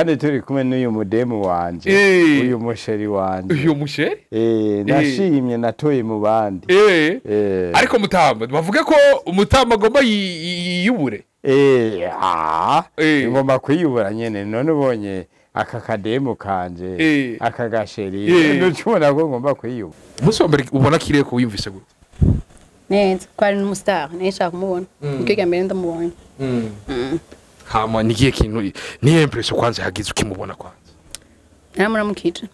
Kandi turi kumwe n'uyu mudemu wanje, uyu musheri wanje. Uyu musheri? Nashimye natoye mu bandi. Ariko mutamba, bavuge ko umutamba agomba yiyubure. Ngomba kwiyubura nyene, none ubonye aka kademu kanje, aka gasheri, ndacubona ko ngomba kwiyubura. Umunsi wa mbere ubona Kireko wiyumvise gute? Neza, ko ari n'umustar, nashaka kumubona. Nicyo gihe mbere ndamubonye. Hama nigiye kintu ni impression kwanza yagize ukimubona kwanza? Naramuramukije.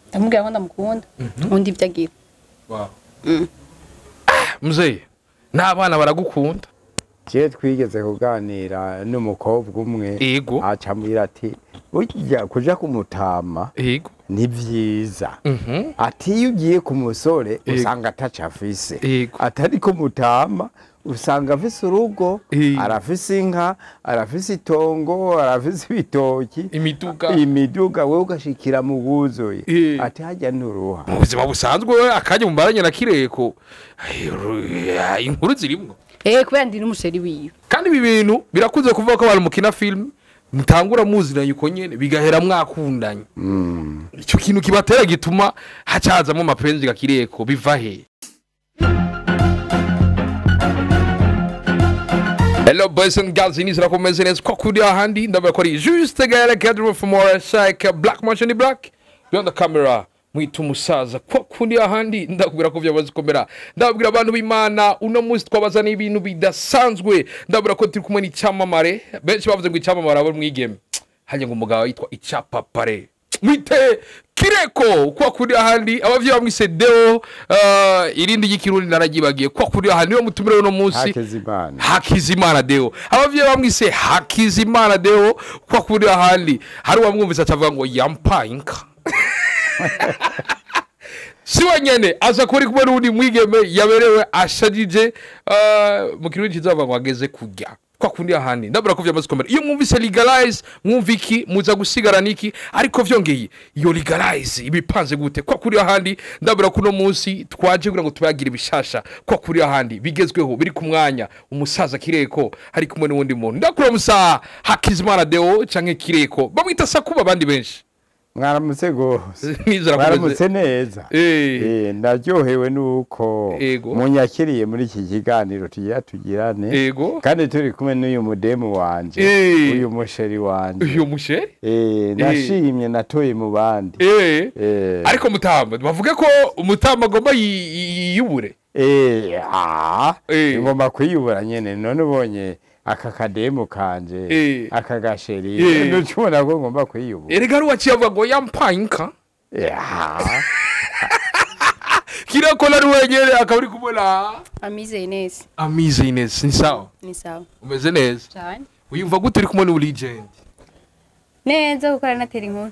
Ndamubwira ko ndamukunda. Undi ibyo agira. Wow. Mzee, n'abana baragukunda. Je twigeze kuganira n'umukobwa umwe acambwira ati burya kuja kumutama ni vyiza. Ati iyo ugiye ku musore usanga ataca afise. Atari kumutama usanga afise urugo, arafise inka, arafise itongo, arafise ibitoki, imiduga, wewe ugashikira mu wuzuye. Ati hajya nturuha. Mu buzima busanzwe akajya mumaranye na Kireko inkuru zirimwo. Kubera ndi n'umusheri wiwe. Kandi ibi bintu birakunze kuvuga ko abantu mukina film mutangura muziranye uko nyene bigahera mwakundanye. Ico kintu kibatera gituma hacazamo mapenzi ga Kireko biva he? Hello boys and girls, ini rakomeze neza kwa kuri ahandi ndabona ko ari juste gare cadre for more like black mansion black beyond the camera mwita umusaza kwa kundi ahandi ndakubwira ko byamaze komera. Ndabwira abantu b'Imana uno munsi twabazana ibintu bidasanzwe. Ndabwira ko turi kumwe n'icyamamare, benshi bavuze ngo icyamamare abo mwigeme hanye ngo umugabo yitwa Icapapare mwite Kireko kwa kuri ahandi abavye bamwise Deo, irindi y'ikirundi naragibagiye kwa kuri ahandi niwe mutumire uno munsi Hakizimana Deo. Abavye bamwise Hakizimana Deo kwa kuri ahandi hari wamwumvise acavuga ngo yampaye inka. Si wenyene aza kuri kumwe n'undi mwigeme yaberewe ashajije mu kirundi kizava ngo ageze kurya kwa kundi ahandi. Ndabura ko vyamaze komera. Iyo mwumvise legalize mwumva iki muza gusigara niki, ariko vyongeye iyo legalize ibipanze gute kwa kuri ahandi. Ndabura kuno munsi twaje kugira ngo tubagira ibishasha kwa kuri ahandi bigezweho biri ku mwanya. Umusaza Kireko hari kumwe n'undi muntu. Ndakura musa Hakizimana Deo canke Kireko bamwita Sakuba abandi benshi. Mwaramutse gose. Mwaramutse neza. Ndaryohewe nuko munyakiriye muri iki kiganiro tugira tugirane. Kandi turi kumwe n'uyu mudemu wanje, uyu musheri wanje. Uyu musheri? Nashimye natoye mu bandi. Ariko mutamba, bavuge ko umutamba agomba yiyubure. Ngomba kwiyubura nyene, none ubonye aka kademu kanje, aka gasheri, ndacubona ko ngomba kwiyubura. Erega ari waciye avuga ngo yampaye inka. Kireko ari wenyene akaba uri kubona Amize Ines. Amize Ines, ni sawa? Ni sawa. Umeze neza? Cyane. Uyumva gute uri kumwe n'u legend? Neza kuko aranatera inkuru.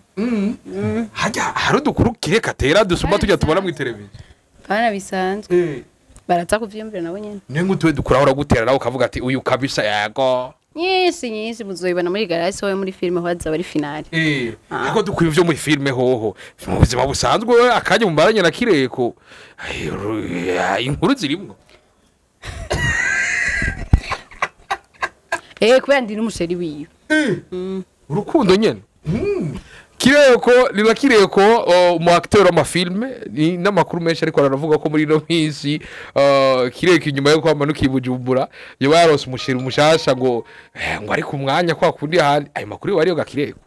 Hajya hari udukuru Kireko atera dusumba tujya tubona mu televiziyo. Bana bisanzwe. Baraza kuvyumvira nabo nyene. Nengo tuwe dukura ahora gutera nawe ukavuga ati uyu kabisa yego. Nyinshi muzoyibona muri garage wowe muri filme hoza bari finale. Ariko dukwiye ivyo muri filme hoho. Mu buzima busanzwe akajya mumaranye na Kireko inkuru zirimwo. Kubera ndi n'umusheri wiwe. Urukundo nyene. Kireko lila Kireko umu acteur w'ama filme ni n'amakuru menshi ariko aravuga ko muri no minsi Kireko inyuma yo kwamanuka ibujumbura yoba yarose umusheri umushasha ngo ngo ari ku mwanya kwa kundi ahandi. Ayo makuru wariyo ga Kireko?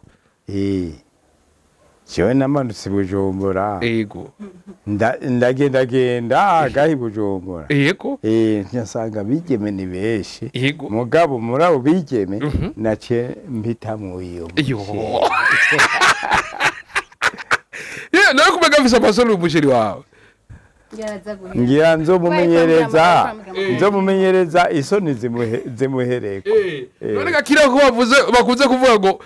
Jewe namanutse Bujumbura. Yego. Ndagenda genda gahi Bujumbura. Yego. Nsanga bigeme ni benshi. Yego. Mugabo muri abo bigeme nace mpitamwo iyo. Nawe kumega mfise amasoni umusheri wawe. Ngira nzomumenyereza isoni zimuhereko. None Kireko bavuze bakunze kuvuga ngo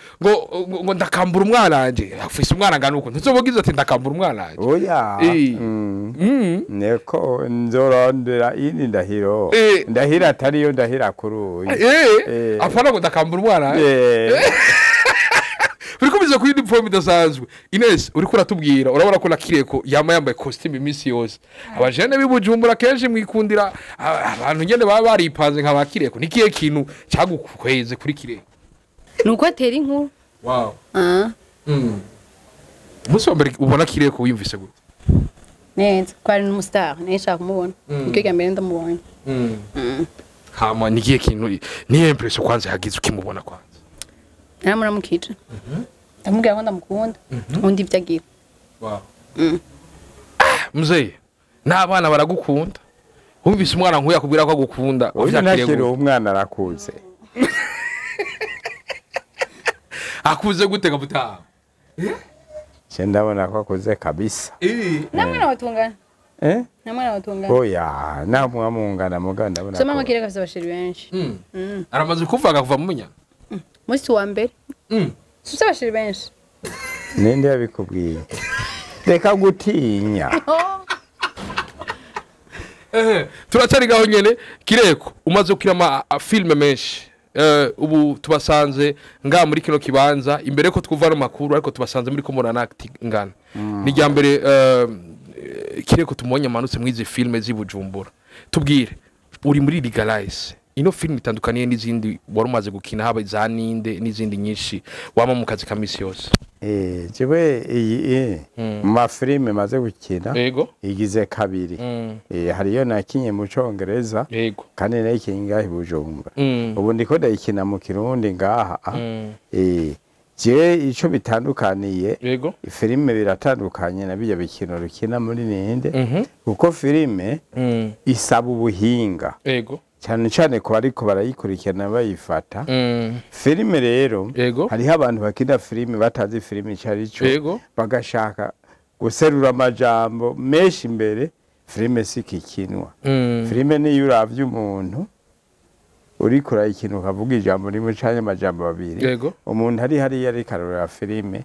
ngo ndakambura umwana wanje. Afise umwana ngana uko ntuzobogize ati ndakambura umwana wanje. Oya. Neko nzorondera ini ndahiro. Ndahira atariyo ndahira kuri uyu. Afana ngo ndakambura umwana wanje. Uriko biza kuri diplome idasanzwe. Ines uriko uratubwira urabona ko na Kireko yama yambaye costume iminsi yose. Abajene bibujumbura kenshi mwikundira abantu nyene baba baripanze nka ba Kireko. Ni kiye kintu cyagukweze kuri Kireko? Nuko atera inkuru. Wow. Umunsi wa mbere ubona Kireko wiyumvise gute? Neza, ko ari n'umustar, nashaka kumubona. Nicyo rya mbere ndamubonye. Hama nigiye kintu niyo impression kwanza yagize ukimubona kwanza? Naramuramukije. Ndamubwira ko ndamukunda. Undi ibyo agira. Wow. Mzee, n'abana baragukunda. Wumvise umwana nkuya akubwira ko agukunda, uvyakiriye umwana arakuze. Akuze gute gaputaha? Je ndabona ko akuze kabisa. Namwe watungana. Namwe watungana. Oya, namwe mungana muganda ndabona. Soma makire gafise abashiri benshi. Aramaze kuvaga kuva mu munyana. Musi wa mbere. Suse abashiri benshi. Ninde yabikubwiye? Reka gutinya. Turacari gaho nyene Kireko umaze gukina ama filme menshi. Ubu tubasanze nga muri kino kibanza imbere ko twuva no makuru ariko tubasanze muri ko murana acting ngana. Ni rya mbere Kireko tumonye amanutse mwize filme z'ibujumbura. Tubwire uri muri Legalize. Ino filme itandukaniye n'izindi wari umaze gukina haba za ninde n'izindi nyinshi wama mu kazi ka misi yose. Jewe iyi ma filme maze gukina igize kabiri. Hariyo nakinye mu Congereza kandi nayikinye ngaha i Bujumbura. Ubu ndiko ndayikina mu Kirundi ngaha. Je ico bitandukaniye filime biratandukanye na bijya bikino rukina muri ninde kuko filime isaba ubuhinga. Cyane cyane ko ariko barayikurikirana bayifata. Filime rero hariho abantu bakina filime batazi filime icari cyo bagashaka guserura amajambo menshi imbere. Filime sikikinwa. Filime niyo uravye umuntu uriko urayikina ukavuga ijambo rimwe canke amajambo babiri, umuntu ari hariya ariko ararora filime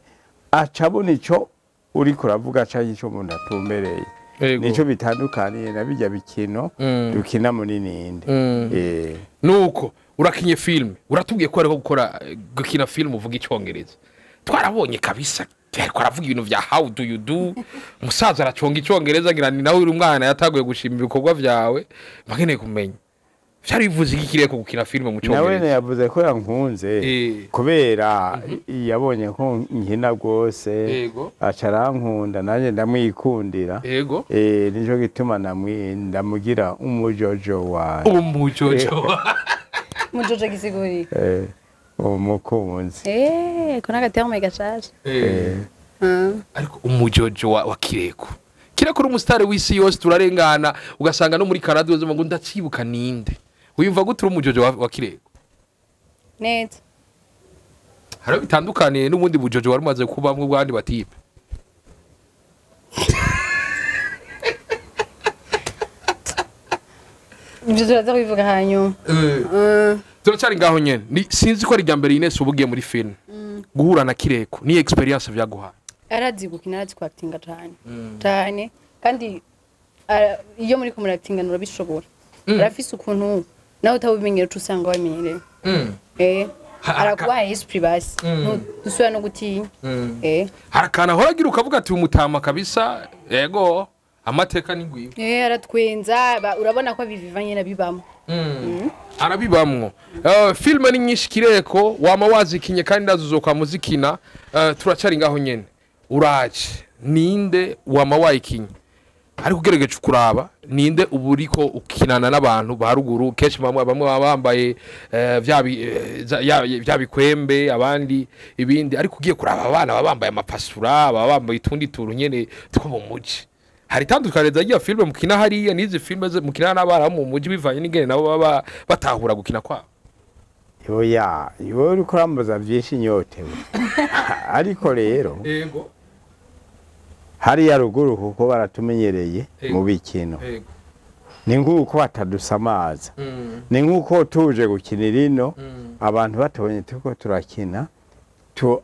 aca abona ico uriko uravuga canke ico umuntu atumbereye. Nico bitandukaniye na bijya bikino dukina muri ninde. Nuko urakinye filme uratubwiye ko ariko gukora gukina filme uvuga icyongereza. Twarabonye kabisa ariko aravuga ibintu vya how do you do. Musaza araconga icyongereza ngira ni nawe uri umwana yataguye gushima ibikorwa vyawe. Makeneye kumenya vyari bivuze iki Kireko gukina filme mu cyongereza? Nawe yavuze ko yankunze kubera yabonye ko nkina gose acarankunda nanje ndamwikundira. Nico gituma ndamugira umujojo wawe. Umujojo. Umujojo gisiguri. Umukunzi. Kona gaterme gashaje. Ariko umujojo wa Kireko. Kireko uri umustar w'isi yose turarengana ugasanga no muri Canada uzoma ngo ndacibuka ninde. Uyumva gute uri umujojo wa Kireko? Neza. Haro bitandukaniye n'ubundi bujojo wari umaze kubamwe bwandi batipe. Ibyo turaza kubivuga hanyuma. Turacari ngaho nyene. Ni sinzi ko ari rya mbere Ines ubugiye muri film. Guhura na Kireko ni experience vyaguha. Arazi gukina, arazi kwactinga cyane. Cyane kandi iyo muri ko muractinga nurabishobora. Arafise ukuntu nawe utabimenyera usanga wabimenyereye. Arakubaha esprit basi. Ntusubira no gutinya. Harakana horagira ukavuga ati umutama kabisa. Yego amateka ni gwiwe. Aratwenza urabona ko bivivanye na bibamo. Arabibamwo. Filme ni nyinshi Kireko wama wazikinye kandi ndazuzoka muzikina. Turacari ngaho nyene. Uraje ninde wama wayikinye ariko ugerageje kuraba ninde uburiko ukinana n'abantu ba ruguru kenshi bamwe bambaye vya bikwembe abandi ibindi ariko ugiye kuraba abana babambaye amapasura babambaye itundi turu nyene two mu muji. Hari tandukaniriza rya filme mukina hariya n'izi filme mukina n'abana mu muji bivanye n'ingene nabo baba batahura gukina kwabo. Oya, iwe uriko urambaza vyinshi nyotewe. Ariko rero hariya ruguru kuko baratumenyereye mu bikino. Ni nkuko batadusamaza. Ni nkuko tuje gukinira ino abantu batubonye tuko turakina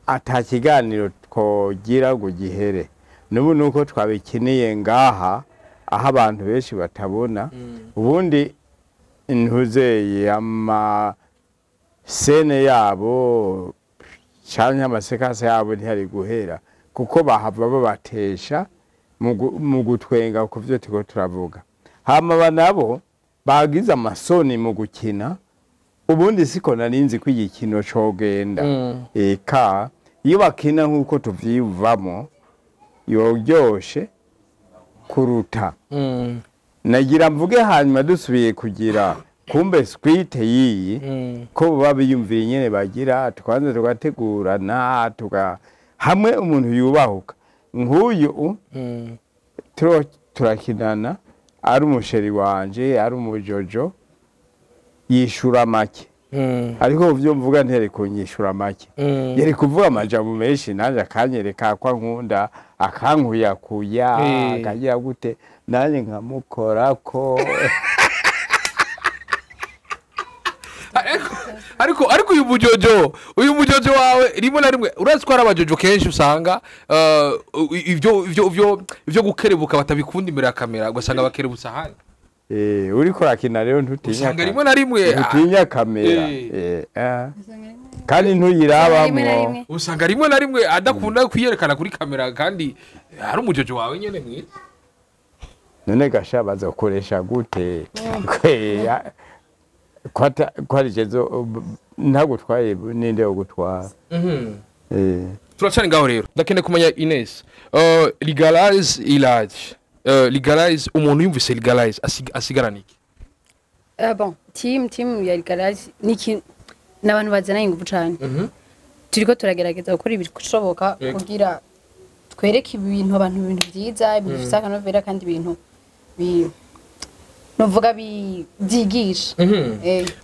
atakiganiro twogira ngo gihere. Nubu nuko twabikiniye ngaha aho abantu benshi batabona. Ubundi ntuzeye ama sene yabo canke amasekase yabo ntihari guhera kuko bahava babatesha mu gutwenga ku byo tuko turavuga. Hama banabo bagize amasoni mu gukina. Ubundi siko narinzi ko igikino cogenda. Eka Iyo bakina nk'uko tuvyiyumvamo yoryoshe kuruta. Nagira mvuge hanyuma dusubiye kugira kumbe squite yiyi ko baba biyumviye nyene bagira tukanze tugategurana hamwe umuntu yubahuka nk'uyu turakinana ari umusheri wanje ari umujojo yishura make. Ariko uvyo mvuga ntere kunyishura make. Yari kuvuga amajambo menshi nanje akanyereka kwa nkunda akankuyakuya akagira gute nanje nkamukorako. Ariko uyu mujojo wawe rimwe na rimwe urazi ko ari abajojo kenshi usanga ivyo gukerebuka batabikunda imbere ya kamera ugasanga bakerebutsa ahandi. Uriko urakina rero ntutinya usanga rimwe na rimwe ntutinya kamera kandi ntuyirabamwo usanga rimwe na rimwe adakunda kwiyerekana kuri kamera kandi ari umujojo wawe nyene mwiza. None gasha bazokoresha gute kwarijezo ntagutwaye ninde yo gutwara. Turacari ngaho rero ndakeneye kumenya Ines legalize ilaje legalize umuntu yumvise legalize asigarana iki? Bon team ya legalize niki n'abantu bazana ingufu cyane. Turiko turagerageza gukora ibishoboka kugira twereke ibintu abantu ibintu byiza ibintu bifite akanovera kandi ibintu novuga byigisha.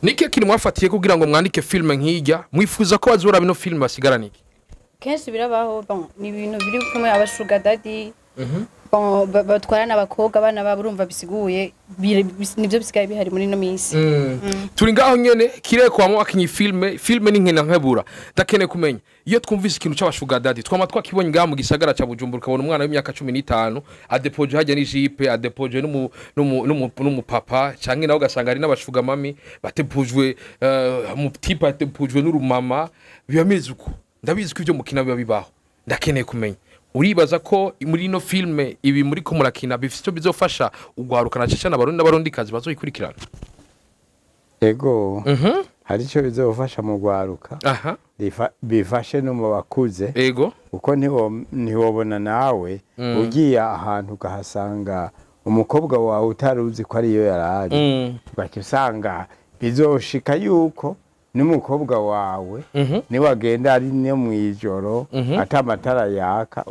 Niki kintu mwafatiye kugira ngo mwandike film nkijya mwifuza ko bazora bino film basigarana iki? Kenshi birabaho bon ni ibintu biri kumwe aba sugar daddy bon batwarana abakobwa abana babo urumva bisiguye nivyo bisigaye bihari muri no minsi. Turi ngaho nyene kirekwamo akinyi filme ni nkena nkebura ndakene kumenya iyo twumvise ikintu c'aba sugar daddy twama twakibonye ngaho mu gisagara ca Bujumbura ukabona umwana w'imyaka 15 adepoje hajya ni jipe adepoje n'umupapa canke nawe ugasanga ari n'abashuga mami batepujwe mu tipa atepujwe n'urumama biba bimeze uko. Ndabizi ko ivyo mukina biba bibaho ndakeneye kumenya uribaza ko muri ino filme ibi muri ko murakina bifite icyo bizofasha ugwarukana cyane abarundi n'abarundi kazi bazoyikurikirana? Ego hari icyo bizofasha mu gwaruka bifashe no mu bakuze. Ego uko ntiwobona nawe ugiye ahantu ukahasanga umukobwa wawe utaruzi ko ariyo yarari ugaca usanga bizoshika yuko n'umukobwa wawe niwagenda ari no mwijoro atamatara yaka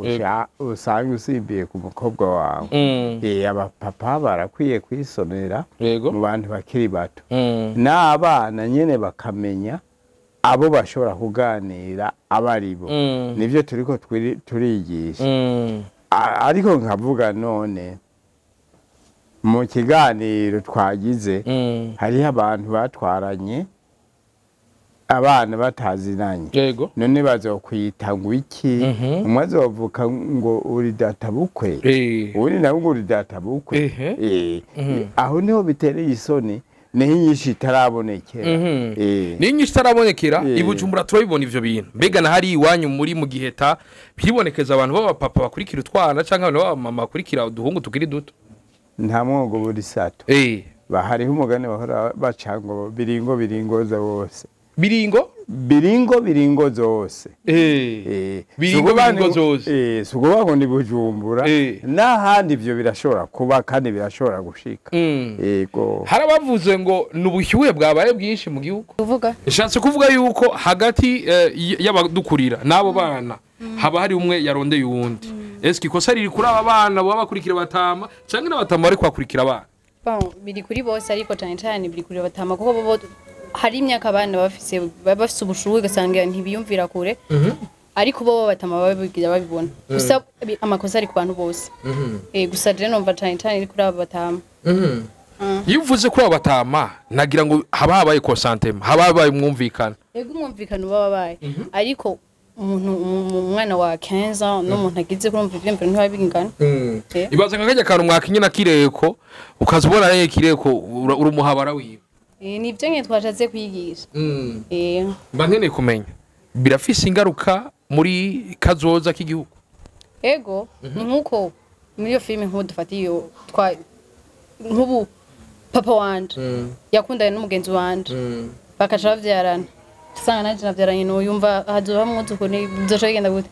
usanga usimbiye ku mukobwa wawe. Abapapa barakwiye kwisonera mu bantu bakiri bato n'abana nyene bakamenya abo bashobora kuganira abaribo. Nivyo turiko turigisha. Ariko nkavuga none mu kiganiro twagize hariho abantu batwaranye abana batazinanye. None bazokwita ngo iki? Umwe azovuka ngo uri data bukwe uwundi nawe ngo uri data bukwe. Aho niho bitereye isoni niho inyinshi itarabonekera. Niho inyinshi itarabonekera i Bujumbura turabibona ivyo bintu. Mbega na hari iwanyu muri mu Giheta biribonekeza abantu b'abapapa bakurikira utwana canke abantu b'abamama bakurikira uduhungu tukiri duto? Nta mwogo buri sato. Bahariho umugani bahora baca ngo biringo biringoza bose. Biringo? Biringo biringo zose. Biringo biringo zose. Sukuvuga ngo ni Bujumbura n'ahandi ivyo birashobora kuba kandi birashobora gushika. Yego. Harabavuze ngo nubushyuhe bwabaye bwinshi mu gihugu. Kuvuga. Nshatse kuvuga yuko hagati y'abadukurira n'abo bana haba hari umwe yarondeye uwundi. Eske ikosa riri kuri aba bana baba bakurikira batama canke n'abatama bari kwakurikira abana? Bon, biri kuri bose ariko cyane cyane biri kuri batama kuko bo hari imyaka abana bafise ubushuhe ugasanga ntibiyumvira kure ariko bo batama babigira babibona. Gusa amakosa ari ku bantu bose. Gusa je numva cyane cyane iri kuri aba batama. Iyo uvuze kuri aba batama nagira ngo haba habaye consentiment, haba habaye umwumvikano. Yego umwumvikano baba babaye ariko umuntu umwana wa 15 ans n'umuntu agize kurumva ivyumviro ntibabingana. Ibaza nka kajya kantu mwakinye na kireko ukazubona naye kireko uri umuhabara wiwe. Nivyo nke twashatse kwigisha. Mba nkeneye kumenya birafise ingaruka muri kazoza k'igihugu. Ego ni nkuko muri iyo filime nkubu dufatiye twa nkubu papa wanje yakundanye n'umugenzi wanje bakaca bavyarana. Usanga nanje navyaranye n'uyu, yumva hazoba umwuzukuru, bizoca bigenda gute?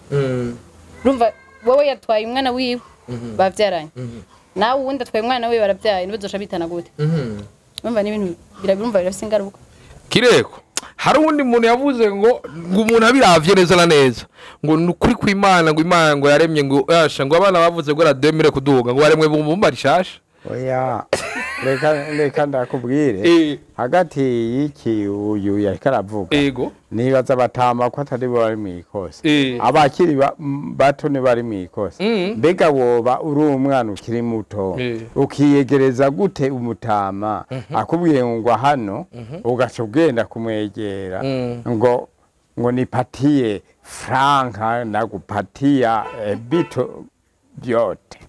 Urumva wowe yatwaye umwana wiwe bavyaranye, nawe uwundi atwaye umwana wiwe barabyaye, nibazoca bitana gute? Urumva n'ibintu birabirumva birafise ingaruka. Kireko hari uwundi muntu yavuze ngo umuntu abiravye neza na neza ngo ni ukuri kw'Imana, ngo Imana ngo yaremye ngo yasha ngo abana bavuze ngo rademire kuduga ngo baremwe bumba rishasha. Oya, reka ndakubwire hagati y'iki uyu yariko aravuga, nibaza batama ko atari bo bari mw'ikosa, abakiri bato ni bari mw'ikosa. Mbega woba uri umwana ukiri muto ukiyegereza gute umutama akubwiye ngo hano, ugaca ugenda kumwegera ngo nipatie franka nakupatia bito vyote.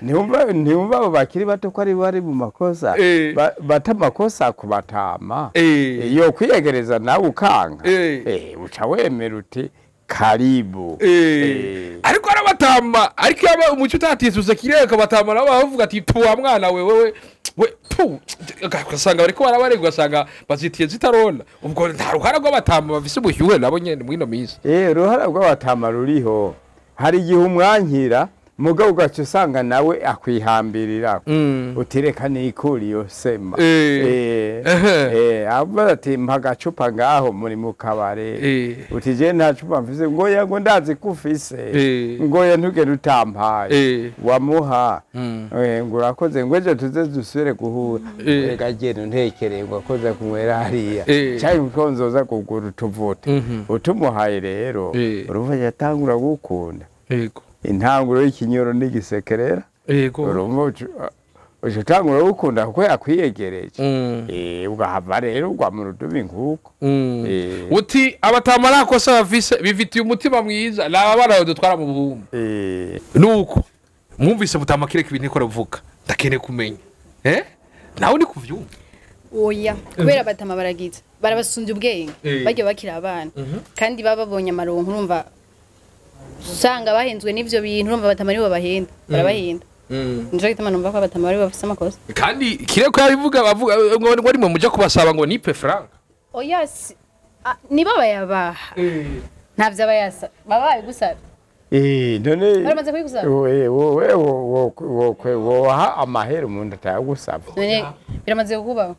Ntiwumva abo bakiri bato ko ari bari mu makosa, bata amakosa kubatama. Iyo kwiyegereza nawe ukanga, uca wemera uti karibu. Ariko arabatama, ariko yaba umuco utatisuse kireka batama nabo bavuga ati tuwa mwana wewe we tu, ugasanga bariko barabarega, ugasanga bazitiye zitarona. Ubwo nta ruhara rw'abatama bafise ubushyuhe nabo nyene mwino misi. Uruhara rw'abatama ruriho. Hari igihe umwankira mugabo ugaca usanga nawe akwihambirira, utireka nikuri iyo sema. Avuga ati mpa agacupa ngaho muri mu kabare, uti je nta cupa mfise, ngo ya ngo ndazi ko ufise, ngo ya ntugende utampaye, wamuha ngo urakoze, ngo ejo tuze dusubire guhura, reka genda untekereye ngo akoze kunywera hariya, canke ko nzoza kugura utuvuta. Utumuhaye rero urumva yatangura gukunda. Intanguro y'ikinyoro n'igisekerera. Urumva utangura gukunda kuko yakwiyegereje. Ugahava rero ugwa mu rudubi nkuko. Uti abatama nakosa bafise bifitiye umutima mwiza, laba bana badutwara mu buhumbi. Nuko mwumvise mutama kireka ibintu ikora vuga, ndakeneye kumenya. Nawe ni kuvyumva. Oya, kubera abatama baragize, barabasumbye ubwenge, bagiye bakira abana. Kandi bababonye amaronko, urumva usanga bahenzwe n'ivyo bintu, urumva abatama nibo babahenda, barabahenda. Nico gituma numva ko abatama bari bafise amakosa. Kandi kireko yabivuga bavuga ngo ari mwe muja kubasaba ngo nipe franka. Oya, nibo bayabaha. Ntavyo abayasa, baba babigusaba. None baramaze kubigusaba. Wowe woha amahera umuntu atayagusaba. None biramaze kukubaho?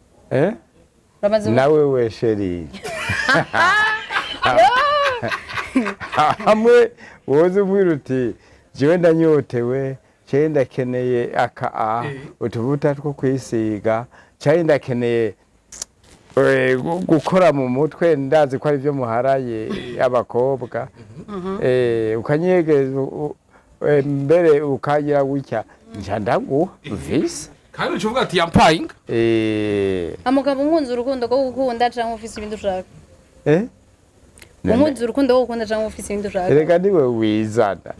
Nawe we sheri. Hamwe woze umwira uti jewe ndanyotewe, jewe ndakeneye aka utuvuta two kwisiga, jewe ndakeneye gukora mu mutwe, ndazi ko ari byo muharaye abakobwa, ukanyegereza mbere ukagira gutya, nca ndaguha visa. Kandi ucuvuga ati yampayinga. Amugabo nkunze urukundo rwo gukunda canke ufise ibindi ushaka? Umunzi urukundo wo gukunda canke ufise ibindi ushaka? Erega niwe wizana.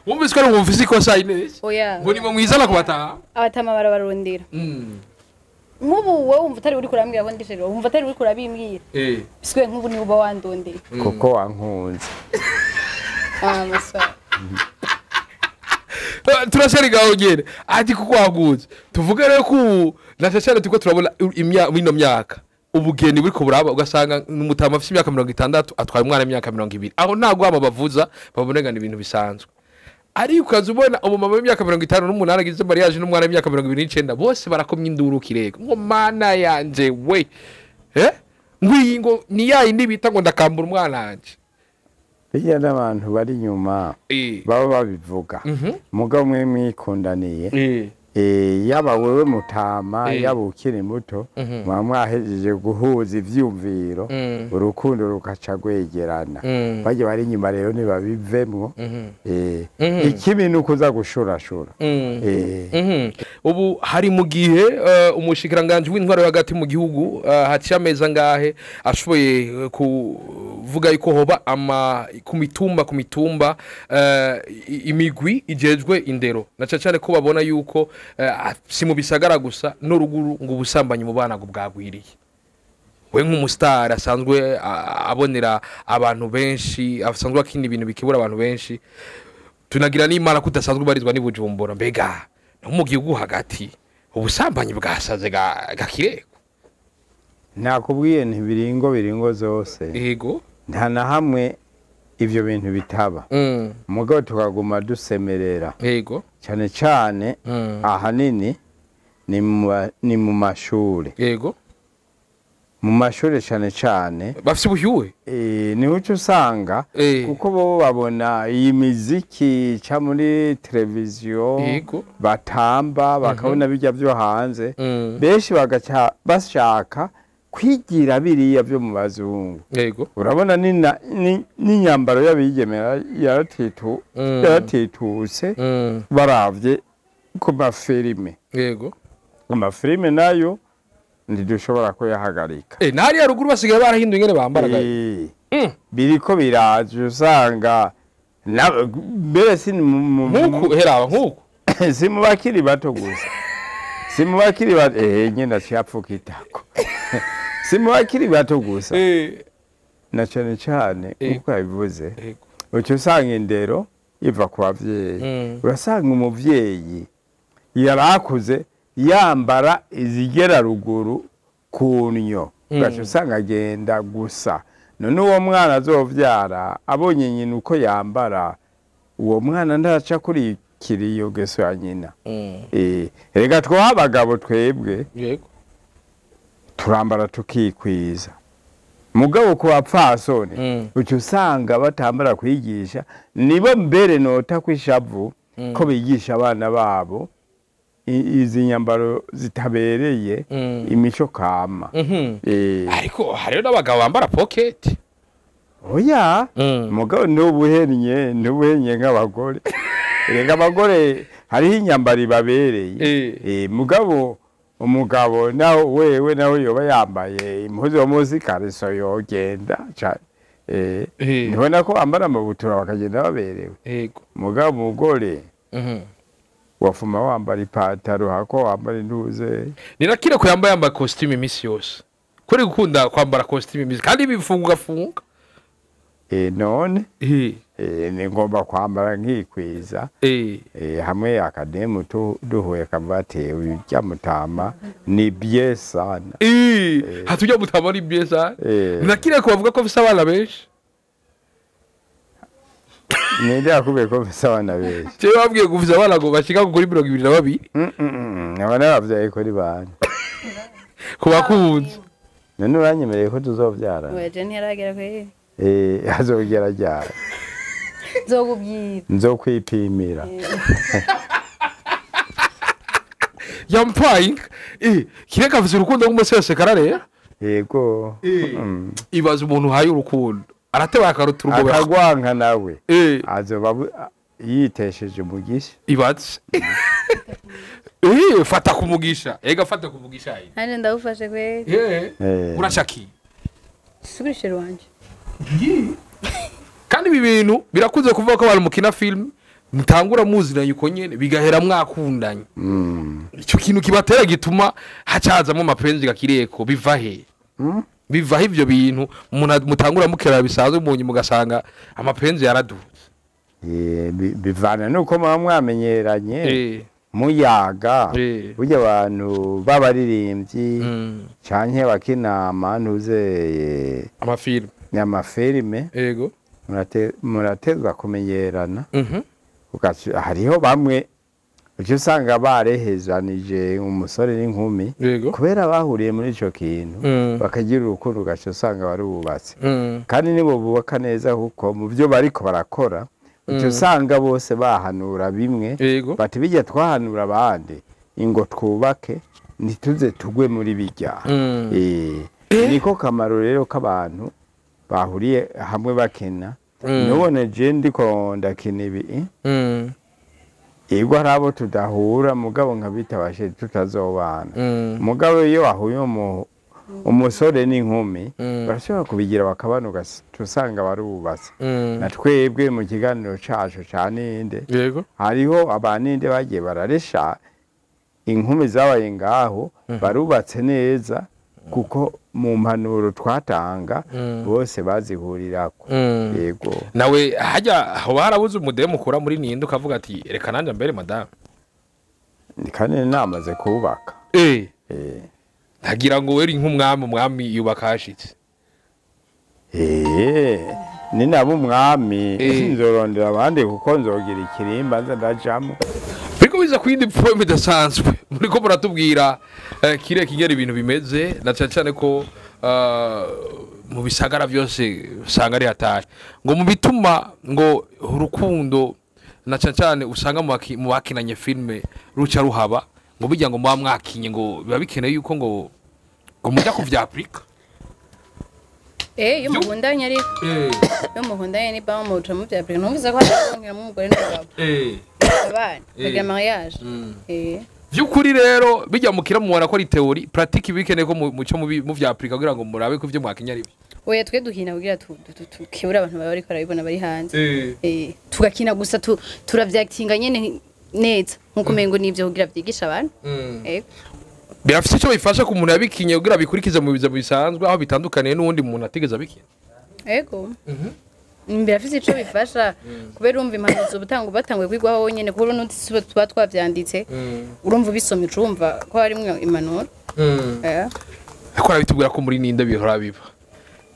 Wumvise ko ari umufise ikosa Ines? Oya. Ngo nimwe mwizana kubataha? Abatama barabarondera. Nk'ubu wowe wumva utari uriko urambwira ko ndi chéri, wumva atari uriko urabimbwira. Biswe nk'ubu ni uba wandondeye. Kuko wankunze. Masa. Turashari gaho nyene ati kuko waguze. Tuvuge rero ko na cyane tuko turabona ino myaka ubugeni buriko buraba, ugasanga umutama afite imyaka 60 atwaye umwana imyaka 20. Aho ntago aba bavuza babonegana ibintu bisanzwe. Ariko ukazubona umumama w'imyaka 58 agize mariage n'umwana w'imyaka 29 bose barakomye induru kirego ngo mana yanje we. Ngwiyi ngo ni ya indi bita ngo ndakambura umwana wanje. Bijya n'abantu bari nyuma baba babivuga, mugabo mwe mwikundaniye, yaba wewe mutama yaba ukiri muto, muba mwahejeje guhuza ivyumviro, urukundo rukaca rwegerana. Bajya bari inyuma rero ntibabivemwo. Ikibi ni ukuza gushurashura. Ubu hari mu gihe umushikiranganje w'intwaro hagati mu gihugu haciye amezi angahe ashoboye kuvuga yuko hoba ama ku mitumba imigwi ijejwe indero, na cyane ko babona yuko si mu bisagara gusa no ruguru ngo ubusambanyi mu bana ngo bwagwiriye. We nk'umustar asanzwe abonera abantu benshi, asanzwe akina ibintu bikibura abantu benshi, tunagira n'Imana kudasanzwe barizwa ni Bujumbura, mbega no mu gihugu hagati Ubusambanyi bwasaze gakireko. Nakubwiye nti biringo zose. Yego. Nta na hamwe ivyo bintu bitaba. Mugabo tukaguma dusemerera. Yego. Cyane cyane ahanini ni mu mashuri. Yego. Mu mashuri cyane cyane bafite ubushyuhe. Ni uco usanga kuko bo babona iyi miziki ca muri televiziyo batamba bakabona bijya byo hanze benshi bagaca bashaka kwigira biriya byo mu bazungu. Yego. Urabona n'inyambaro y'abigemera yaratituse baravye ku mafilime. Yego. Amafilime nayo ntidushobora kuyahagarika. Nari ya ruguru basigaye barahinduye ingene bambara. Biriko biraje usanga mbere si nkuku heraba nkuku si mu bakiri bato gusa. Si mu bakiri bato nyine aciyapfuka itako. Si mu bakiri bato gusa. Na cyane cyane uko yabivuze. Ucyo usanga indero iva ku bavyeyi. Urasanga umuvyeyi yarakuze yambara izigera ruguru kunyo ugaca usanga agenda gusa. None uwo mwana azovyara abonye nyina uko yambara, uwo mwana ntaca kurikira iyo geso ya nyina. Rega twoha abagabo twebwe turambara tukikwiza. Mugabo ku bapfasoni uca usanga batambara kwigisha, nibo mbere nota kwishavu ko bigisha abana babo izi nyambaro zitabereye imico kama. Ariko hariho n'abagabo bambara pocket. Oya, mugabo n'ubuhenye nk'abagore. Rega abagore hariho inyambaro ibabereye. Mugabo umugabo nawe wewe nawe yoba yambaye impuzu yo munsi kariso yogenda cyane. Ntibona ko ambara amabutura bakagenda baberewe. Mugabo umugore wafuma wambara ipataro hako wambara intuze. Nirakire ko yambaye yambaye costume imisi yose. Kuri gukunda kwambara costume imisi kandi bifunga funga. None ni ngomba kwambara nkikwiza. Hamwe akademu duhuye kavate ujya mutama ni bien sana. Hatujya mutama ni bien sana. Nirakire ko bavuga ko mfise abana benshi. Ninde akubwiye ko mfise abana benshi? Jewe babwiye ko mfise abana ngo bashika kuri 22. Abana bavyaye kuri bane. Kubakunze. None uranyemereye ko tuzovyara? Oya je ntiragera kwe. Azogera ryara. Nzokubwira. Nzokwipimira. Yampaye kireka afise urukundo rw'umusese karare. Yego. Ibaza umuntu haye urukundo. Arateba akaruta urugo akagwanka nawe. Azoba yitesheje umugisha. Ibaze. Fata kumugisha. Ega fata kumugisha. Nanje ndagufashe kwe. Urashaki. Subirishe rwanje. Kandi ibi bintu birakunze kuvuga ko abantu mukina film mutangura muziranye uko nyene bigahera mwakundanye. Icyo kintu kibatera gituma hacazamo amapenzi gakireko biva he? Biva he ivyo bintu mutangura mukera bisanzwe munyi mugasanga amapenzi yaradutse. Bivana nuko muba mwamenyeranye muyaga burya abantu babaririmbyi canke bakina amantuze amafilme nyamafilme. Yego. Muratezwa kumenyerana. Hariho bamwe ucyo usanga barehezanije umusore n'inkumi kubera bahuriye muri ico kintu bakagira urukundo ugaca usanga barubatse. Kandi nibo bubaka neza kuko mu byo bariko barakora ucyo usanga bose bahanura bimwe bati bijya twahanura abandi ingo twubake ntituze tugwe muri bijya. Niko kamaro rero k'abantu bahuriye hamwe bakina. Nubone je ndiko ndakina ibi Ego harabo tudahura mugabo nkabitabashe tutazobana. Mugabo iyo wahuye umusore n'inkumi barashobora kubigira bakabanuka tusanga barubatse. Na twebwe mu kiganiro cacu ca Ninde hariho abaninde bagiye bararesha inkumi zabaye ngaho barubatse neza kuko mu mpanuro twatanga bose bazihurirako. Yego. Nawe hajya aho harabuze umudemu ukora muri Ninde ukavuga ati reka nanje mbere madame. Kandi namaze kubaka. Ntagira ngo weri nk'umwami, umwami yubaka hashitse. Ni nabo umwami nzorondera abandi kuko nzogira ikirimba nza ndajamo. Biriko biza ku yindi point idasanzwe muriko muratubwira kire kigera ibintu bimeze na cyane cyane ko mu bisagara byose usanga ari hatari, ngo mu bituma ngo urukundo na cyane cyane usanga mu bakinanye filme ruca ruhaba, ngo bijya ngo muba mwakinye ngo biba bikeneye yuko ngo mujya kuvyapurika. Iyo mukundanye, ariko iyo mukundanye ni ba muca mu bya numvise ko hari umugore n'umugabo abana bagira mariage. Vy'ukuri rero bijya mukira mubona ko ari théorie, pratique bikeneye ko muco mu vyapurika kugira ngo murabe ko ivyo mwakinye ari byo. Oya, twe dukina kugira tukebure abantu baba bariko barabibona bari hanze. Tugakina gusa turavyakitinga nyene neza nkuko umengo nivyo kugira vyigisha abantu. Birafise icyo bifasha ku muntu yabikinye kugira bikurikize mu biza bisanzwe aho bitandukaniye n'uwundi muntu atigeze abikina. Ego. Birafise ico bifasha kubera urumva impanuro ubutanga batanguye kwigwaho wonyene, kuko n'undi tuba twavyanditse, urumva ubisomye ucumva ko harimwo impanuro. Ariko arabitubwira ko muri ninde bihora biba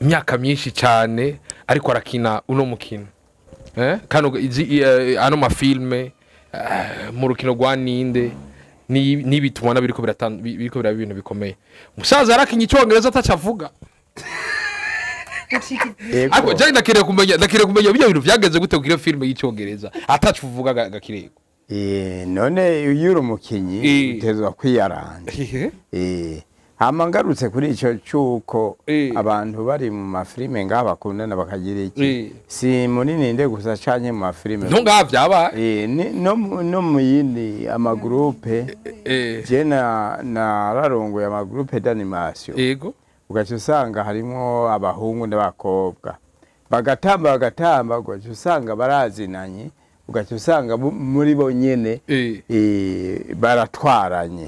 imyaka myinshi cyane ariko arakina uno mukino, kano izi ano mafilme mu rukino rwa ninde nibi tubona biriko biriko biraba ibintu bikomeye. Umusaza yarakinye icyongereza atacavuga. Ariko jya ndakiriye kumenya bijya bintu vyagenze gute kugira filme y'icyongereza atacuvuga gakirego. None iyo uri umukinyi utezwa kwiyaranja. Hama ngarutse kuri ico cuko abantu bari mu mafilime ngaha bakundana bakagira iki, si muri ninde gusa canke mu mafilime. Nto ngaha vyabaye. No mu yindi amagroupe, je nararongoye amagroupe d'animation, ugaca usanga harimwo abahungu n'abakobwa bagatamba bagatamba, ugaca usanga barazinanye, ugaca usanga muri bo nyene baratwaranye.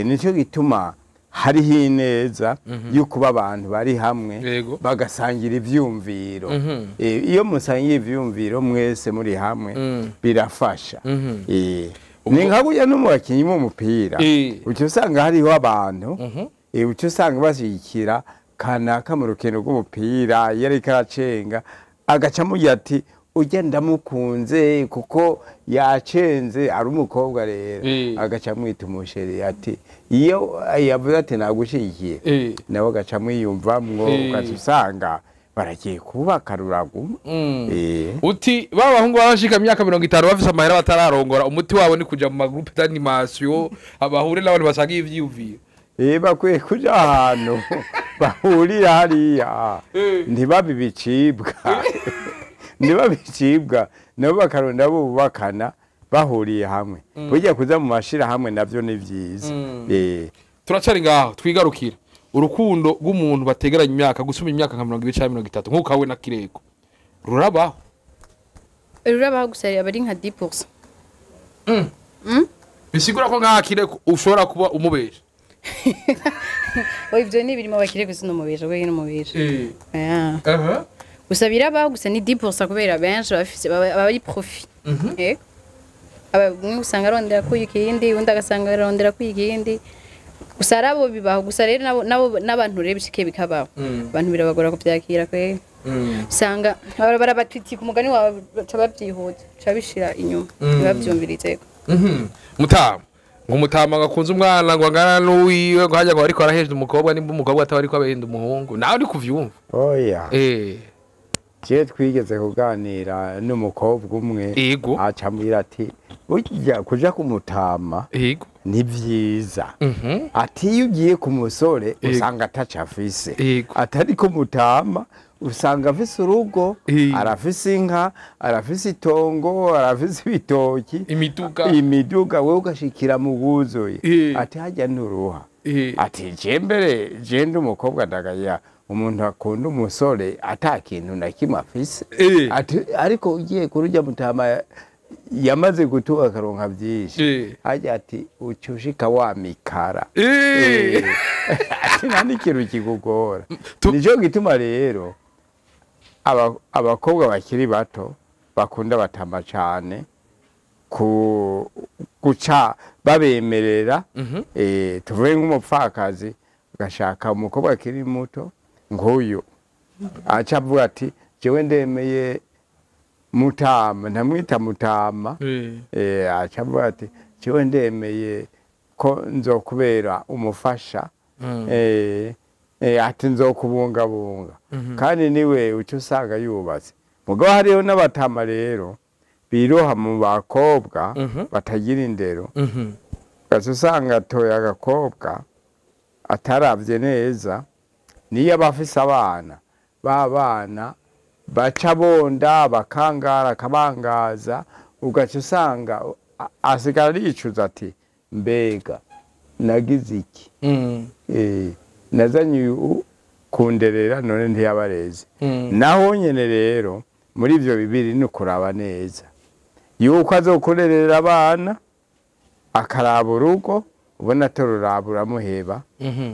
Nico gituma hariho ineza yo kuba abantu bari hamwe bagasangira ivyumviro. Iyo musangiye ivyumviro mwese muri hamwe birafasha. Ni nka burya no mu bakinyi b'umupira, uca usanga hariho abantu uca usanga bashyigikira kanaka mu rukino rw'umupira, iyo ariko aracenga agaca amugira ati ujya ndamukunze kuko yacenze ari umukobwa rero, agaca amwita umuchéri, ati iyo yavuze ati nagushyigikiye, nawe agaca amwiyumvamwo, ugaca usanga baragiye kubaka ruraguma. Uti ba bahungu baba imyaka 50 bafise amahera batararongora, umuti wabo ni kuja mu magroupe d'animation abahure n'abantu basangiye ivyiyumviro. Bakwiye kuja ahantu bahurira hariya, ntibabe ibicibwa, ntibabe ibicibwa, nabo bakaronda abo bubakana bahuriye hamwe. Burya kuza mu mashirahamwe navyo ni vyiza. Turacari ngaho, twigarukira urukundo rw'umuntu bategeranye imyaka, gusuma imyaka nka 20 canke 30 nk'uko kawe na Kireko, rurabaho? Rurabaho, gusa aba ari nka 10%. Bisigura ko nka Kireko ushobora kuba umubesha? Oya, ivyo ni birimo bakireko, sinumubesha we n'umubesha. Gusa birabaho, gusa ni 10% kubera benshi bafise baba ari profit. Aba umwe usanga arondera kuyi ikindi, undi agasanga arondera kuyi ikindi. Gusa arabo bibaho, gusa rero nabo n'abantu rero bishike bikabaho. Abantu birabagora kuvyakira kwe. Usanga barabatwitika umugani wawe baca bavyihuta, baca bishira inyuma, ntibavyumvirizeko. Mutama ngo umutama ngo akunze umwana ngo angana n'uwiwe, ngo hajya ngo ariko arahejwe umukobwa, nimba umukobwa ataba ariko abahenda umuhungu, nawe uri kuvyumva? Oya, je twigeze kuganira n'umukobwa umwe, aca ambwira ati burya kuja kumutama ni vyiza, ati iyo ugiye ku musore usanga ataco afise, atari kumutama usanga afise urugo, arafise inka, arafise itongo, arafise ibitoki, imiduga, imiduga, wewe ugashikira mu wuzuye. Ati hajya nturuha. Ati je mbere je ndi umukobwa ndagaya umuntu akunda umusore ata kintu na kimwe afise. Ati ariko ugiye kurujya mutama yamaze gutuka akaronka byinshi, hajya ati uca ushika wamikara. Ati nta n'ikintu kikugora. Nico gituma rero abakobwa bakiri bato bakunda batama cane ku guca babemerera. Tuvuge nk'umupfakazi agashaka umukobwa akiri muto nk'uyu, aca avuga ati jewe ndemeye mutama, ntamwita mutama, aca avuga ati jewe ndemeye ko nzokubera umufasha, ati nzokubungabunga. Kandi niwe uca usanga yubatse. Mugabo hariho n'abatama rero biroha mu bakobwa batagira indero, ugaca usanga atoye agakobwa ataravye neza, niyo aba afise abana, ba bana baca bonda bakangara akabangaza, ugaca usanga asigara aricuza ati mbega nagize iki, nazanye uyu kunderera none ntiyabareze. Naho nyene rero muri ivyo bibiri ni ukuraba neza yuko azokurerera abana, akaraba urugo ubona atoruraba uramuheba,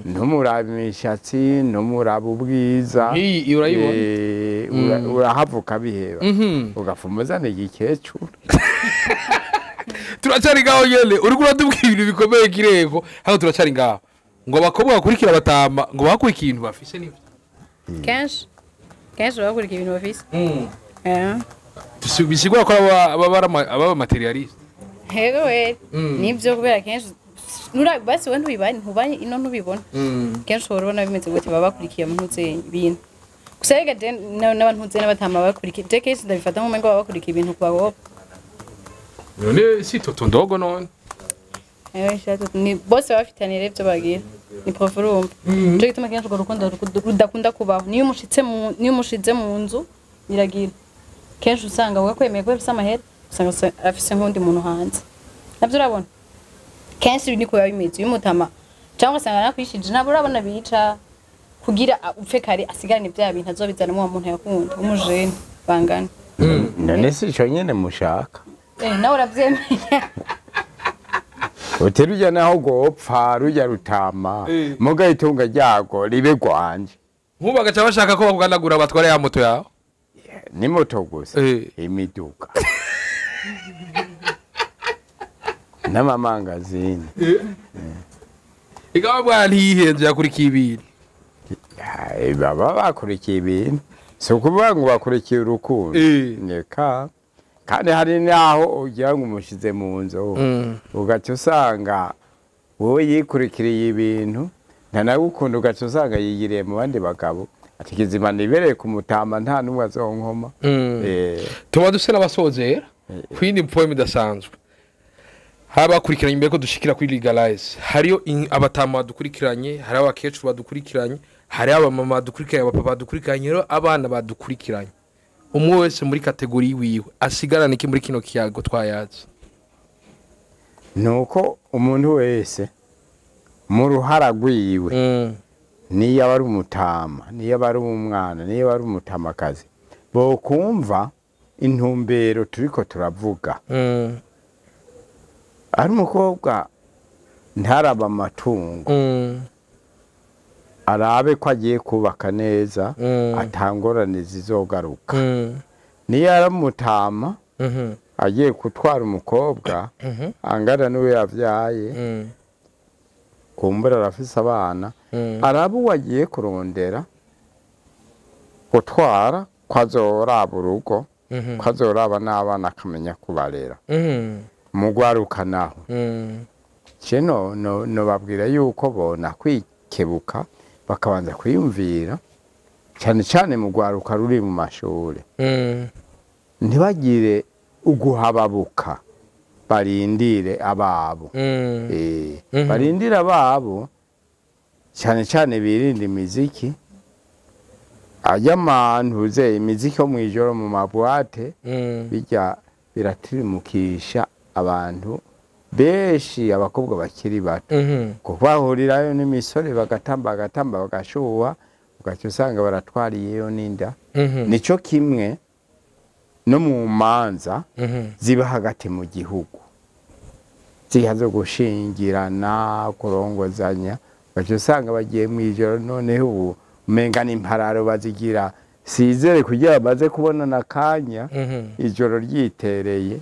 ntumurabe imishatsi, ntumurabe ubwiza, urahava ukabiheba, ugapfa uzana igikecuru. Turacari ngaho nyene, uriko uratubwira ibintu bikomeye kirego, hano turacari ngaho ngo abakobwa bakurikira batama ngo bakurikiye ibintu bafise nivyo. Kenshi kenshi bakurikira ibintu bafise. Bisigura ko aba materialiste. Hego we nivyo, kubera kenshi nura basi we ntubibanye ntubanye ino ntubibona. Kenshi urabona bimeze gute baba bakurikiye mu ntuze ibintu. Gusa rega je n'abantu ntuze n'abatama bakurikiye, je kenshi ndabifata nk'umengo baba bakurikiye ibintu kwa bo. None si toto ndogo none. Ni bose bafitaniye rero ibyo bagira ni prof urumva. Nico gituma kenshi urwo rukundo rudakunda kubaho. Niyo umushitse mu niyo umushize mu nzu biragira. Kenshi usanga wowe kwemeye ko afise amahera, usanga afise nk'undi muntu hanze. Navyo urabona. Kenshi niko biba bimeze iyo umutama cyangwa usanga nakwishije nabo urabona bica kugira upfe kare asigarane bya bintu azobizana mu muntu yakunda umujene bangana. None si ico nyene mushaka. Nawe uravyemeye. Uti rujya naho gopfa rujya rutama muga itunga ryago ribe gwanje. Nkuba gaca bashaka ko bakuganagura batware ya moto yawe. Ni moto gusa, imiduga n'amamangazini. Igaba bwana ntiyihenze yakurikiye ibintu. Baba bakurikiye ibintu, si ukuvuga ngo bakurikiye urukundo. Neka kandi hari naho ugira ngo umushize mu nzu, ugaca usanga wowe yikurikiriye ibintu ntanagukunda, ugaca usanga yigiriye mu bandi bagabo ati kizima nibereye kumutama nta n'umwe azonkoma. Tuba duse n'abasozera kwindi poem idasanzwe. Habakurikiranye imbere ko dushikira kuri legalize, hariyo abatama badukurikiranye, hari abakecuru badukurikiranye, hari abamama badukurikiranye, abapapa badukurikiranye, rero abana badukurikiranye. Umwe wese muri kategori wiwe asigarana iki muri kino kiyago twayaze? Nuko umuntu wese mu ruhara rwiwe, niyo aba ari umutama, niyo aba ari umwana, niyo aba ari umutamakazi, bokumva intumbero turiko turavuga. Ari umukobwa ntaraba amatungo, arabe ko agiye kubaka neza, atangorane zizogaruka. Niyo ari umutama agiye gutwara umukobwa angana n'uwo yavyaye, kumbura arafise abana, arabe uwo agiye kurondera gutwara ko azoraba urugo, ko azoraba n'abana akamenya kubarera. Mugwaruka naho je no babwira yuko bona kwikebuka bakabanza kwiyumvira, cyane cyane mu gwaruka ruri mu mashure, ntibagire uguhababuka, barindire ababo. Barindire ababo cyane cyane birinde imiziki ajyamantuze imiziki yo mwijoro mu mabwate, bijya biratirimukisha abantu benshi, abakobwa bakiri bato, kuko bahurirayo n'imisore bagatamba bagatamba bagashuha, ugaca usanga baratwariyeyo n'inda. Nico kimwe no mu manza ziba hagati mu gihugu, ziha zo gushingirana, kurongozanya, ugaca usanga bagiye mwijoro. Noneho ubu umenga n'impararo bazigira Sizere kugira baze kubonana kanya ijoro ryitereye.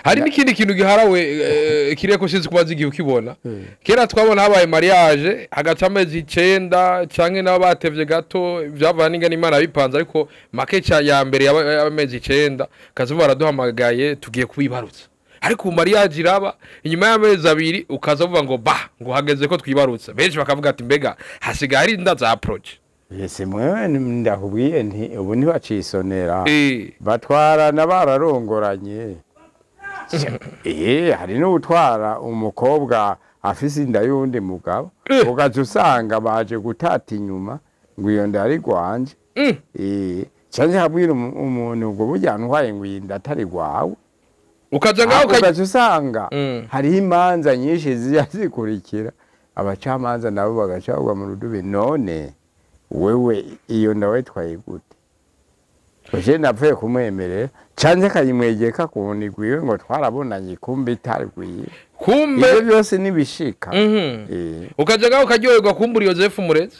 Hari n'ikindi kintu giharawe Kireko, sinzi kubaza igihe ukibona. Kera twabona habaye mariage hagaca amezi 9 canke nabo batevye gato, vyavana n'ingene Imana yabipanze, ariko make ca ya mbere y'amezi 9 kaza baraduhamagaye tugiye kubibarutsa. Ariko ubu mariage iraba inyuma y'amezi 2 ukaza uvuga ngo ba ngo hageze ko twibarutsa, benshi bakavuga ati mbega hasigaye hari inda za approach. Yese mwewe ndakubwiye nti ubu ntibacisonera, batwarana bararongoranye. Hari n'utwara umukobwa afise inda y'undi mugabo, ugaca usanga baje gutata inyuma ngo iyo nda ari rwanje. Canke habwira umuntu ngo burya ntwaye ngo iyi nda atari rwawe, ukaja ngaho ugaca usanga hariho imanza nyinshi zijya zikurikira, abacamanza nabo bagaca bagwa mu rudubi. None wewe iyo nda wayitwaye gute? Oje napfuye kumwemerera canke akayimwegeka kundi gwiwe ngo twarabonanye kumbe itari gwiwe. Kumbe ivyo byose nibishika. Ukaja ngaho ukaryoherwa kumbura Yozefu Murezi.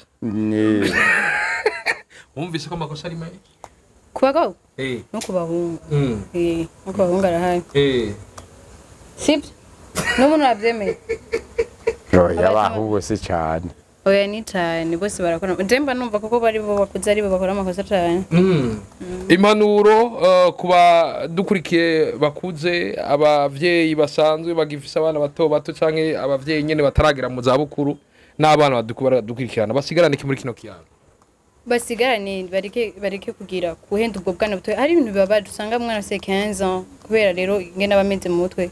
Wumvise ko amakosa ari menshi ku bagabo no ku bahungu. No ku bahungu arahari. Sibyo n'umuntu arabyemeye. Oya abahungu si cane. Oya ni cyane bose barakora. Ndemba numva kuko bari bo bakuze ari bo bakora amakosa cyane. Impanuro kuba dukurikiye bakuze, abavyeyi basanzwe bagifise abana bato bato canke abavyeyi nyene bataragira mu za bukuru n'abana badukurikirana, basigarane iki muri kino kiyago? Basigarane bareke kugira kuhenda ubwo bwana buto. Hari ibintu bibabaje usanga umwana afise 15 ans kubera rero ingene abameze mu mutwe,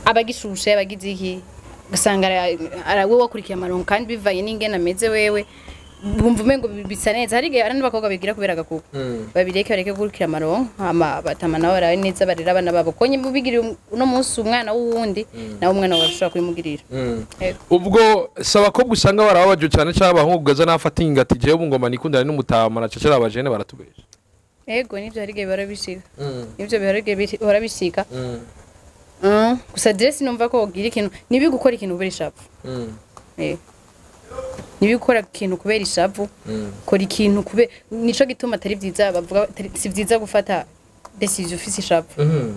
abagishushe abagize iki, ugasanga arawe wakurikiye amaronko kandi bivanye n'ingene ameze wewe bumva umengo bisa neza. Hari igihe hari n'abakobwa bigira kubera agakuku, babireke bareke gukurikira amaronko, hama batama nabo barabe neza barera abana babo. Ko nyine ubigiriye uno munsi umwana w'uwundi nawe umwana wawe ashobora kubimugirira. Ubwo si abakobwa usanga barababaje cyane cyangwa abahungu ugaza nafata ingati jewe ubu ngoma nikundane n'umutama na cecera abajene baratubesha. Ego nivyo hari igihe bihora bishika. Nivyo bihora igihe bihora bishika. Gusa dress numva ko wogira ikintu nibi gukora ikintu kubera ishavu. Nibi gukora ikintu kubera ishavu, kora ikintu kube nico gituma atari vyiza bavuga si vyiza gufata decision ufise ishavu.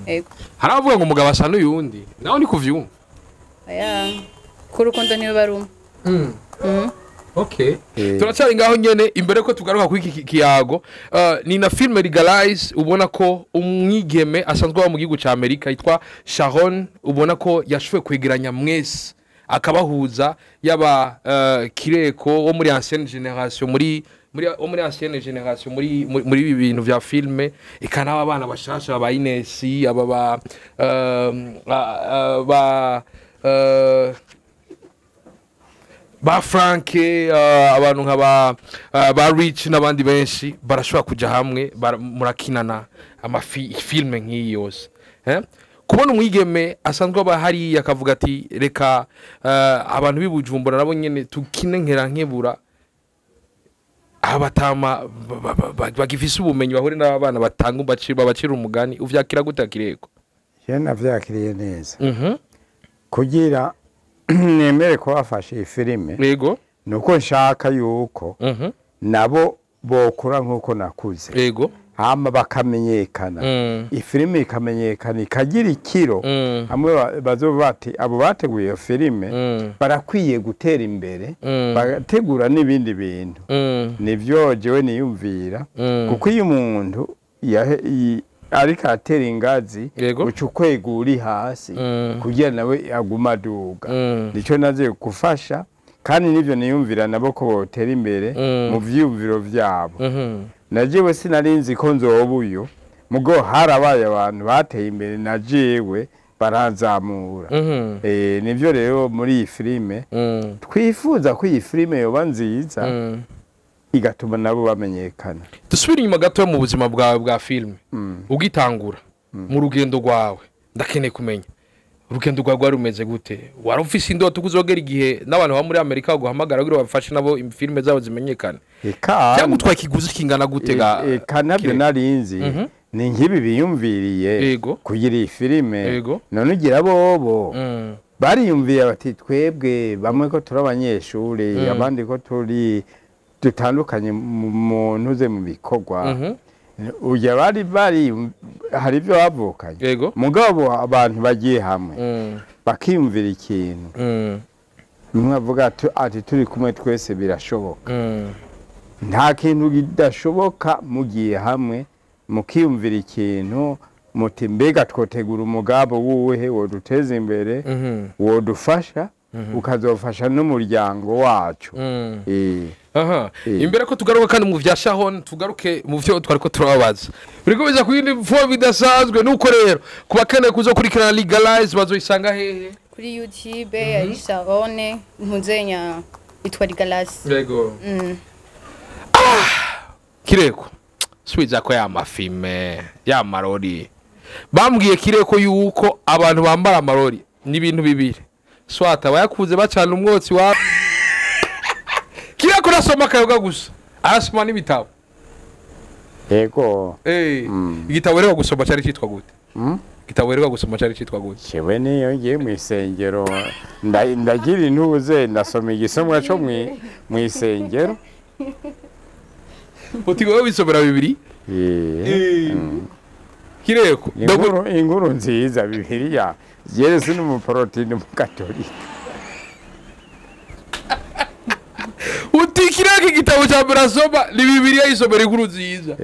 Ego. Hari abavuga ngo umugabo asa n'uyundi, nawe ni kuvyumva. Oya. Ko urukundo niwe baruma. Okay. Turacyari ngaho nyene imbere ko tugaruka kuri iki kiyago. Ni na film Legalize, ubona ko umwigeme asanzwe wa mu gihugu ca Amerika yitwa Sharon, ubona ko yashoboye kwegeranya mwese akabahuza, yaba Kireko wo muri ancienne génération muri wo muri ancienne génération muri muri ibi bintu vya filme, eka n'aba bana bashasha ba Ines, aba ba Frank, abantu nka ba Rich n'abandi benshi barashobora kuja hamwe murakinana amafi filme nk'iyi yose. Kubona umwigeme asanzwe aba hariya akavuga ati reka abantu b'ibujumbura nabo nyene tukine nkera nkebura, abatama bagifise ubumenyi bahure n'abana batanga babacira umugani, uvyakira gute Kireko? Je navyakiriye neza. Kugira nemere ko bafashe iyi filime, yego, nuko nshaka yuko nabo bokura nkuko nakuze, yego, hama bakamenyekana, ifilime ikamenyekana ikagira ikiro, hamwe bazoba bati abo bateguye iyo filime barakwiye gutera imbere, bagategura n'ibindi bintu. Nivyo jewe niyumvira, kuko iyo umuntu ariko atera ingazi uca ukwega uri hasi kugira nawe aguma aduga. Nico naze gufasha, kandi nivyo niyumvira nabo ko botera imbere mu vyiyumviro vyabo. Na jewe sinari nzi ko nzoba uyu, mugo harabaye abantu bateye imbere na jewe baranzamura. Nivyo rero muri iyi filime twifuza ko iyi filime yoba nziza igatuma nabo bamenyekana. Dusubire inyuma gato mu buzima bwawe bwa filime ugitangura mu rugendo rwawe, ndakeneye kumenya urugendo rwawe rwari rumeze gute? Wari ufise indoto kuzogera igihe n'abantu ba muri Amerika baguhamagara kugira bafashe nabo filime zabo zimenyekane? Cyangwa utwaye ikiguzi kingana gute ga? Eka nabyo narinzi ni nk'ibi biyumviriye kugira iyi filime, none ugira bobo bariyumviye bati twebwe bamwe ko turi abanyeshuri, abandi ko turi dutandukanye mu ntuze mu bikorwa. Uya bari hari ibyo bavukanye. Mugabo abantu bagiye hamwe bakiyumvira ikintu. Umwe avuga ati turi kumwe twese birashoboka. Nta kintu kidashoboka mugiye hamwe mukiyumvira ikintu muti mbega twotegura umugabo wuhe woduteza imbere, wodufasha, ukazofasha n'umuryango wacu. Imbere ko tugaruka kandi mu vya Sharon, tugaruke mu vyo twariko turababaza. Biriko biza ku yindi mvo bidasanzwe. Nuko rero kubakeneye kuzokurikirana Legalize bazoisanga hehe? Kuri YouTube ari Sharon Ntuzenya itwa Legalize. Yego. Kireko subiza ko ya mafime ya marori bambwiye Kireko yuko abantu bambara amarori ni ibintu bibiri, swata bayakuze bacana umwotsi wa Kireko nasoma kayoga gusa, arasoma n'ibitabo. Yego. Igitabo rero gusoma cyari cyitwa gute? Igitabo rero gusoma cyari cyitwa gute? Jewe niyo ngiye mu isengero ndagira intuze ndasoma igisomwa cyo mu isengero. Uti wowe wisomera bibiri? Kireko inkuru nziza Bibiliya yerese n'umuporotini mu Katolika. Uti Kireko igitabo cya mbere asoma ni Bibiliya, isomera inkuru nziza.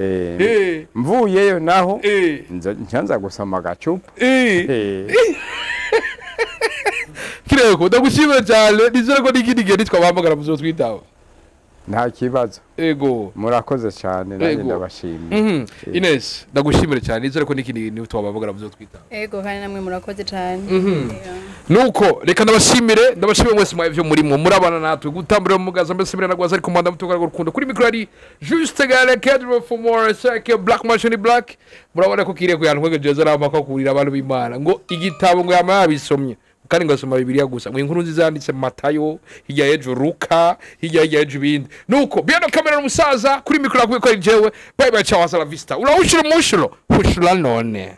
Mvuyeyo naho ncanza gusoma agacupa. Kireko ndagushimira cyane, nizere ko n'ikindi gihe nitwabahamagara muzotwitaba. Nta kibazo. Ego. Murakoze cyane nanjye ndabashimiye. Ines ndagushimira cyane, nizere ko n'ikindi gihe twababagara muzotwitaba. Ego kandi namwe murakoze cyane. Nuko reka ndabashimire mwese mwavyo murimo murabana natwe gutambura mugaza mbese mirana gwaza ariko mwanda mutukara urukundo kuri micro ari Juste Gale Kedro for more sake Black Machine Black. Murabona ko Kireko yantwegeje arama kurira abantu b'Imana ngo igitabo ngo yama yabisomye kandi ngasoma Bibiliya gusa ngo inkuru nziza yanditse Matayo hirya y'ejo Luka hirya y'ejo ibindi. Nuko bino kamera n'umusaza kuri micro akwiye ko ari jewe. Bye bye, ciao, hasta la vista. Uraushira umushuro hushura none.